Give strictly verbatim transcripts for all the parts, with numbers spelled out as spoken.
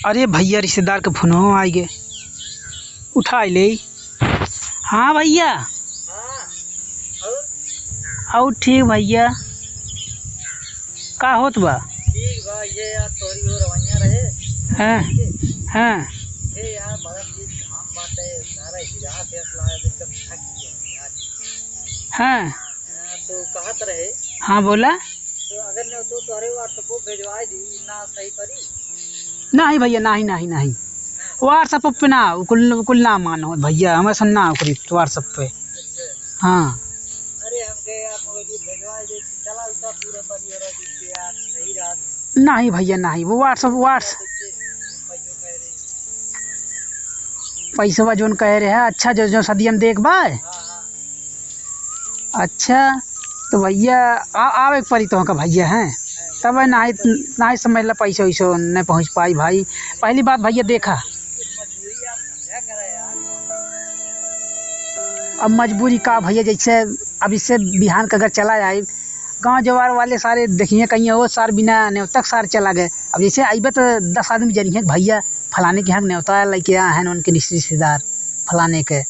अरे भइया, रिश्तेदार के फोनवा आइ गे, उठाइ लेई। हाँ भइया। हाँ, और? और ठीक भइया, का होत बा? ठीक बा, ये यार तोहरी ओर रवैया रहे। हाँ, हाँ। ये यार बड़ा चीज काम बाटे, सारा हीरा फैसला है, एकदम थक गया यार। हाँ। हाँ, तो कहत रहे। हाँ, बोला। तो अगर न तो तोहरे WhatsApp पे भेजवाइ दी, ना सही परी? नाहीं भइया, नाहीं, नाहीं, नाहीं। WhatsApp पे ना, उ कुल, उ कुल ना मानो भइया, हमरे सन ना ओकरी WhatsApp पे। अच्छा। हाँ। अरे, हमके यार मोबाइल भेजवाइ दे, चला उसका पूरा परिवार जिससे यार सही रहत। नाहीं भइया, नाहीं, वो WhatsApp, Whats-, पैसो कह रहे। पैसवा जौन कहे रहे, अच्छा, जो, जो सदियन देख बा। हाँ, हाँ। अच्छा, तो भइया, आ, आवे के परी तोहका भइया, हैं? तब नाहीं, नाहीं समझ ला, पैसो वैसो नहीं पहुँच पाई भाई। पहली बात भइया, देखा, अब मजबूरी का भइया, जैसे अब इससे बिहान का अगर चला जाए, गाँव जवार वाले सारे देखिए, कहिए, "ओ सार, बिना नेवता के सार चला गए।" अब जैसे अइबे तो दस आदमी जनिए कि भइया फलाने के यहाँ नेवता लेके आए हैं, उनके रिश्ते-, रिश्तेदार फलाने के।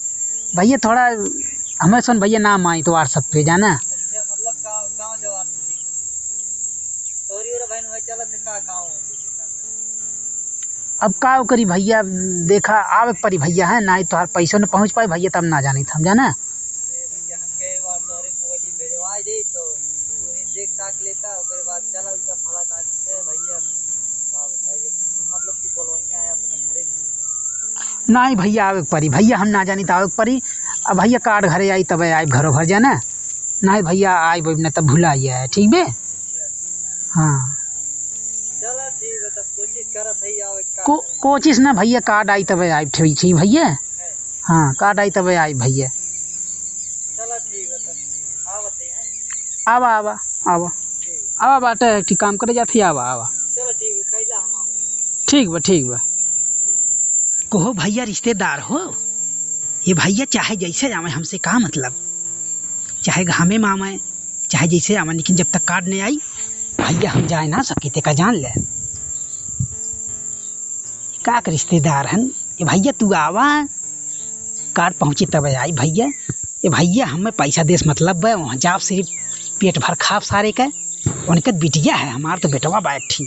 भइया, थोड़ा हमें सुन भइया, ना माई तो WhatsApp पे जाना। अच्छा, मतलब गाँव, गाँव जवार से देख सके। तोरी ओर बहन वही चलत है का गाँव? अब का करी भइया, देखा, आवे के परी भइया, है ना, तोहार पैसो न पहुँच पाई भइया, तब ना जानी हम जाना। अरे भइया, हमके एक बार तोहरे मोबाइल भेजवा दे, तो तू ही देख ताक लेता, ओकरे बाद चला उनका फला तारीख है भइया। का बताइए, मतलब तू बोलो ही आया अपने घरे की। नाहीं भइया, आवे के परी भइया, हम ना जानी तो आवे के परी। अब भइया कार्ड घरे आई तबे आई घरो भर जाना। नाहीं भइया, आई बोल न तब भुला आइए, ठीक बे? हाँ। चला ठीक है, तब कोशिश करत है आवे का को-, करे। कोशिश ना भइया, कार्ड आई तबे आई, ठीक, ठीक भइया। है। हाँ, कार्ड आई तबे आई भइया। चला ठीक है, तब आवत है, हैं? आवा, आवा, आवा। ठीक है। आवा बाटे, ठीक काम करे जात ही, आवा, आवा। चला ठीक है, कैला हम आवे। ठीक बा, ठीक बा। कहो भइया रिश्तेदार हो, ये भइया चाहे जैसे आवे, हमसे का मतलब, चाहे घामे में आवे, चाहे जैसे आवे, लेकिन जब तक कार्ड नहीं आई, भइया हम जाए ना सकी, ते का जान ले। का के रिश्तेदार हन, ये भइया तू आवा, कार्ड पहुँची तब आई भइया। ये भइया हमें पैसा देस मतलब बा, वहाँ जाब सिर्फ पेट भर खाब सारे के, उनके बिटिया है, हमार तो बेटवा बा एक ठी।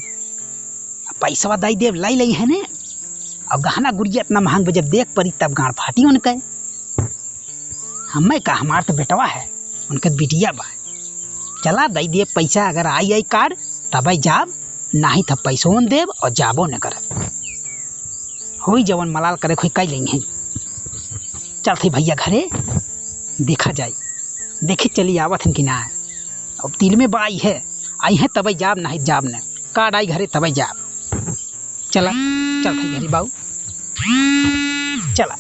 पैसवा दई देब, लाई लई है ने। अब गहना गुरिया इतना महंग बा, जब देख परी तब गाँड़ फाटी उनके। हमें का, हमार तो बेटवा है, उनके बिटिया बा। चला दई देब पैसा, अगर आई, आई कार्ड तबे जाब, नाहीं त पैसो न देब और जाबो न करब। होई जवन मलाल करे खोई कई लेंगे। चलत ही भइया घरे, देखा जाई, देखे चली आवत हन कि ना। अब दिल में बा आई है, आई है तबे जाब, नाहीं जाब न। कार्ड आई घरे तबे जाब। चला, चलत ही घरे बाऊ, चला।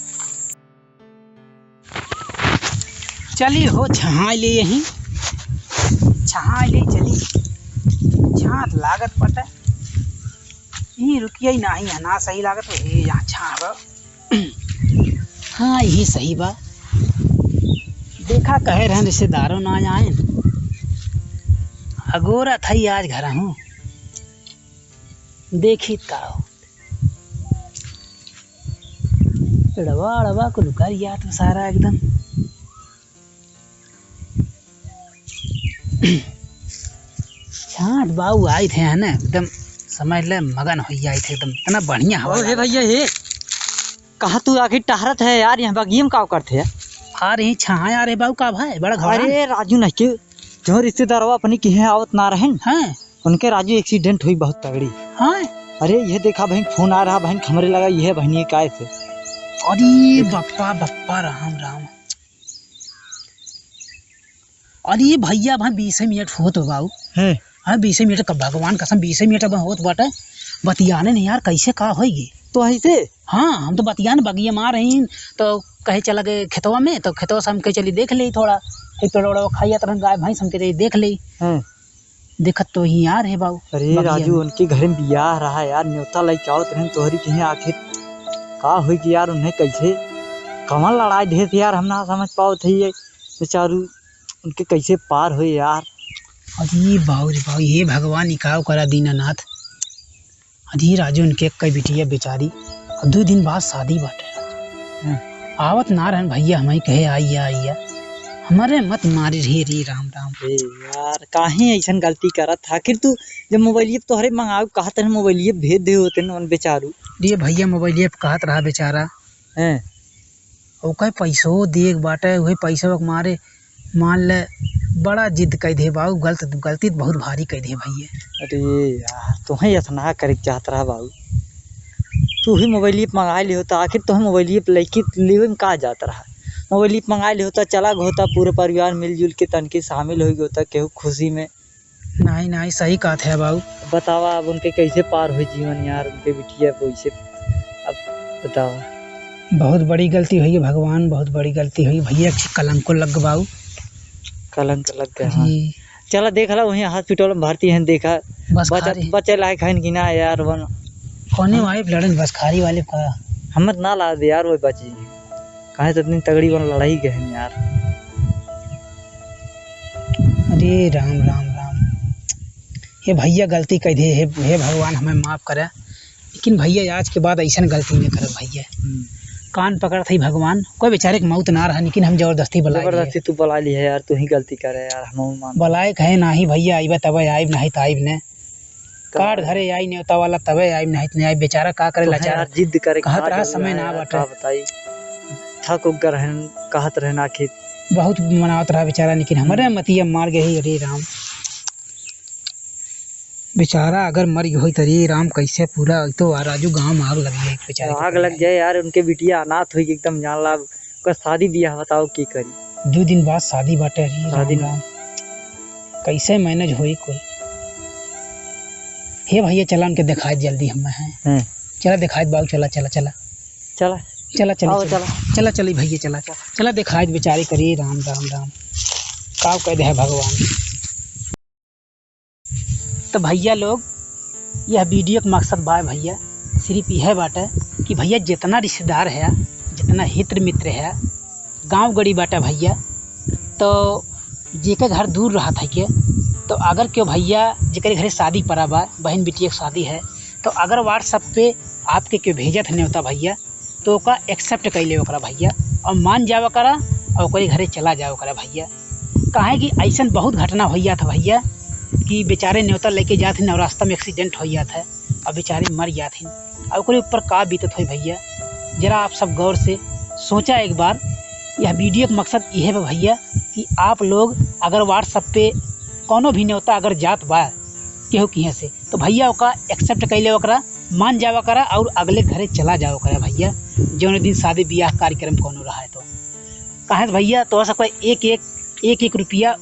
चली हो, छहाई ले यहीं, छहाई ले चली। छाँह लागत पटे, यहीं रुकिया ही नाही है, ना सही लागत हो, हे, यहाँ छाँह बा। हाँ, यही सही बा। देखा, कहे रहन रिश्तेदारों ना आएन, अगोरा था ही आज घर हूँ, देखी का हो। एड़वा, एड़वा कुल उकर गया तो सारा एकदम। छाँह बाऊ आई थे, है ना, एकदम समझ ले मगन होइ जाई थे, एकदम इतना बढ़िया हवा ओ, हे लागत। भइया, हे, कहाँ तू आखिर टहरत है यार, यहाँ बगिया में का करत है? आ रही छाँह आ रहे बाऊ, का भाई, बड़ा घबरान। अरे राजू, नहीं के, जो रिश्तेदारवा अपनी किहे आवत ना रहन, हाँ। उनके राजू accident हुई बहुत तगड़ी। हाँ। अरे, ये देखा बहन, फोन आ रहा बहन, हमरे लगा ये बहन, ये काय से? अरे बप्पा, बप्पा, राम, राम। अरे भइया, भाई बीसे मिनट होत बा बाऊ। हैं। हाँ, बीसे मिनट का, भगवान कसम, बीसे मिनट अब होत बाटे। बतियाने नहीं यार, कैसे का होइगी? तो ऐसे? हाँ, हम तो बतियान बगिया में आ रही, तो कहे चला गए खेतवा में, तो खेतवा से हम कहे चली देख ले थोड़ा, ये पेड़ ओड़वा खाइया तरह गाय भैंस हम कहे देख ले। हैं। देखत तो ही यार है बाऊ, अरे बगिया राजू, में। उनके घर में बियाह रहा यार, न्योता लइके आवत रहन तोहरी कहीं, आखिर का होई कि यार, उन्हें कैसे, कवन लड़ाई ढेर थी यार, हम ना समझ पावत है ये बेचारू, उनके कैसे पार होई यार। अरे बाऊ रे बाऊ, हे भगवान, ई का करा दीनानाथ। अरे राजू, उनके कई बिटिया बेचारी, अब दो दिन बाद शादी बाटे। हम्म। आवत ना रहन भइया, हमही कहे आइया, आइया। हमरे मत मारी रे, रे राम, राम। ए यार, काहे अइसन गलती करत ह? आखिर तू जब मोबाइलिया पे तोहरे मंगाऊ कहत रहन, मोबाइलिया पे भेज दे होते न उन बेचारू। रे भइया, मोबाइलिया पे कहत रहा बेचारा। हैं? ओके पैसो दिए के बाटे, उहे पैसवा के मारे मान ले, बड़ा जिद कइ दे बाऊ, गलत, गलती त बहुत भारी कइ दे भइया। अरे यार, तोहे अतना करे के चाहत रहा बाऊ, तू ही मोबाइलिया पे मंगाइ लिहो त, आखिर तोहे मोबाइलिया पे लइके लेवे में का जात रहा? मोबाइलिया पे मंगाइ लिहो त, चला गो होता, पूरे परिवार मिलजुल के तनके शामिल होइ गयो होता केहू खुशी में। नाहीं, नाहीं, सही कहत है बाऊ। बतावा, अब उनके कैसे पार होई जीवन यार, उनके बिटिया कैसे, अब बतावा। बहुत बड़ी गलती होई भगवान, बहुत बड़ी गलती होई भइया, कि कलंको लग गवा बाऊ। कलंक लग गया, हाँ। जी। चला देख ला, वहीं hospital में भर्ती हैं, देखा बस बचा-, खा रही। बचे लायक हैं कि ना यार, वन। कौने हाँ। वाइफ लड़न बस खारी वाले का? हमर ना ला दे यार, वो बची। काहे तो इतनी तगड़ी वन लड़ाई गए हैं यार। अरे राम, राम, राम। हे भइया, गलती कइ दे, हे, हे भगवान, हमें माफ करे। लेकिन भइया, आज के बाद अइसन गलती न करब भइया। हम्म। कान पकड़त हई भगवान, कोई बेचारे के मौत ना रहा, लेकिन हम जबरदस्ती बुलाए लिए। जबरदस्ती तू बुलाइ लिहे यार, तू ही गलती करे यार, हम मान। बुलाए कहे नाही भइया, आइबे तबे आइब, नाही त आइब ने। का कार्ड धरे आई नेवता वाला तबे आइब, नाही त नाही आइब। बेचारा का करे, तो है लाचार। यार, जिद करे, कहत कहाँ रहा जाऊँ समय यार, ना बाटे। का बताई, थक उक गए रहन, कहत रहन आखिर। बहुत मनावत रहा बेचारा, लेकिन हमरे हम्म। मतिया मार गए ही, अरे राम। बेचारा अगर मर गयो होई त रे राम, कैसे पूरा तो आ राजू गाँव में आग लग जाए बेचारे के आग लग परिवार। जाए यार, उनके बिटिया अनाथ होई एकदम, जान ला, ओकर शादी बियाह बताओ के करी। दो दिन बाद शादी बाटे रे राम, शादी में। राम। कैसे manage होई कोई? हे भइया, चला उनके देखाइत जल्दी हमें हैं। हैं। चला देखाइत बाबू, चला, चला, चला। चला। चला, चली, आओ, चली। चला। चला, चली भइया, चला। चला। चला देखाइत बेचारे करी, राम, राम, राम। का कह दे है भगवान। तो भइया लोग, यह video के मकसद बा भइया, सिर्फ यह बाटे कि भइया जितना रिश्तेदार है, जितना हित मित्र है, गाँव गड़ी बाटे भइया, तो जेके घर दूर रहत है के, तो अगर केहू भइया जेकरे घरे शादी पड़ा बा, बहिन बिटिया के शादी है, तो अगर WhatsApp पे आपके केहू भेजत है नेवता भइया, तो ओका accept कइ ले ओकरा भइया, और मान जावा करा, और ओकरे घरे चला जावा करा भइया। काहे कि अइसन बहुत घटना होइ जात है भइया, कि बेचारे नेवता लेके जात हैं और रास्ता में accident होइ जात है, और बेचारे मर जात हैं, और ओकरे ऊपर का बीतत होई भइया, जरा आप सब गौर से सोचा एक बार। यह video के मकसद इहे बा भइया, कि आप लोग अगर WhatsApp पे कौनो भी नेवता अगर जात बा केहू किहे से, तो भइया ओका accept कइ ले ओकरा, मान जावा करा और अगले घरे चला जावा करा भइया, जौन दिन शादी बियाह कार्यक्रम कौनो रहा है तो। काहे से भइया, तोहरा सबका एक एक, एक एक रुपया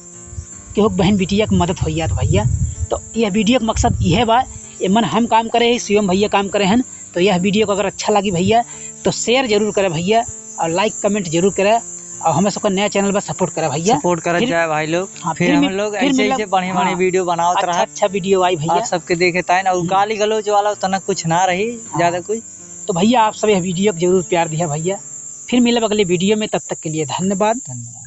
केहू के बहन बिटिया के मदद होइ जात भइया। तो यह video के मकसद इहे बा, एमन हम काम करे हैं, शिवम भइया काम करे हैं। तो यह video को अगर अच्छा लगी भइया, तो share जरूर करे भइया, और like comment जरूर करे, और हमें सबका नया channel पर support करे भइया। Support करत फिर, जाए भाई लोग। हाँ, फिर फिर हम मिल-, लोग फिर ऐसे, मिलब, ऐसे बढ़िया, हाँ, बढ़िया video बनावत अच्छा, रहा। अच्छा video आई भइया। आप सबके देखे ताइन, और हम्म। गाली गलौज वाला उतना कुछ ना रही, हाँ। ज्यादा कुछ। तो भइया, आप सब यह video को जरूर प्यार दिया भइया। फिर मिलब अगले video में, तब तक के लिए धन्यवाद। धन्यवाद।